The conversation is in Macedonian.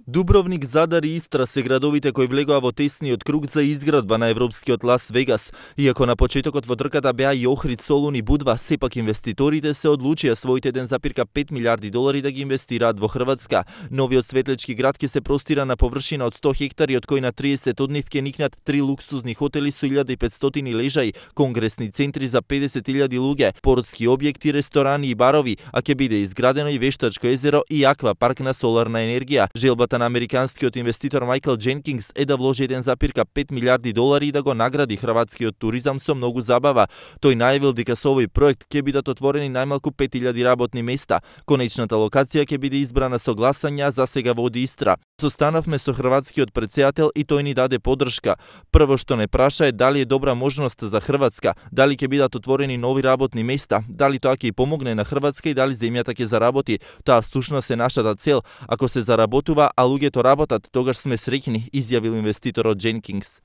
Дубровник, Задар и Истра се градовите кои влегоа во тесниот круг за изградба на европскиот Лас Вегас. Иако на почетокот во трката беа и Охрид, Солун и Будва, сепак инвеститорите се одлучија своите 1,5 милиарди долари да ги инвестираат во Хрватска. Новиот светлечки град ќе се простира на површина од 100 хектари, од кои на 30 од нив ќе никнат 3 луксузни хотели со 1500 лежаи, конгресни центри за 50.000 луѓе, поротски објекти, ресторани и барови, а ќе биде изградено и вештачко езеро и аквапарк на соларна енергија. Желбата на американскиот инвеститор Майкл Дженкинс е да вложи 1,5 милиарди долари и да го награди хрватскиот туризам со многу забава. Тој најавил дека со овој проект ќе бидат отворени најмалку 5.000 работни места. Конечната локација ќе биде избрана со гласање, за сега води Истра. Состанавме со хрватскиот претседател и тој ни даде поддршка. Прво што не праша е дали е добра можност за Хрватска, дали ќе бидат отворени нови работни места, дали тоа ќе помогне на Хрватска и дали земјата ќе заработи. Тоа всушност е нашата цел. Ако се заработува, а луѓето работат, тогаш сме среќни, изјавил инвеститорот Дженкинс.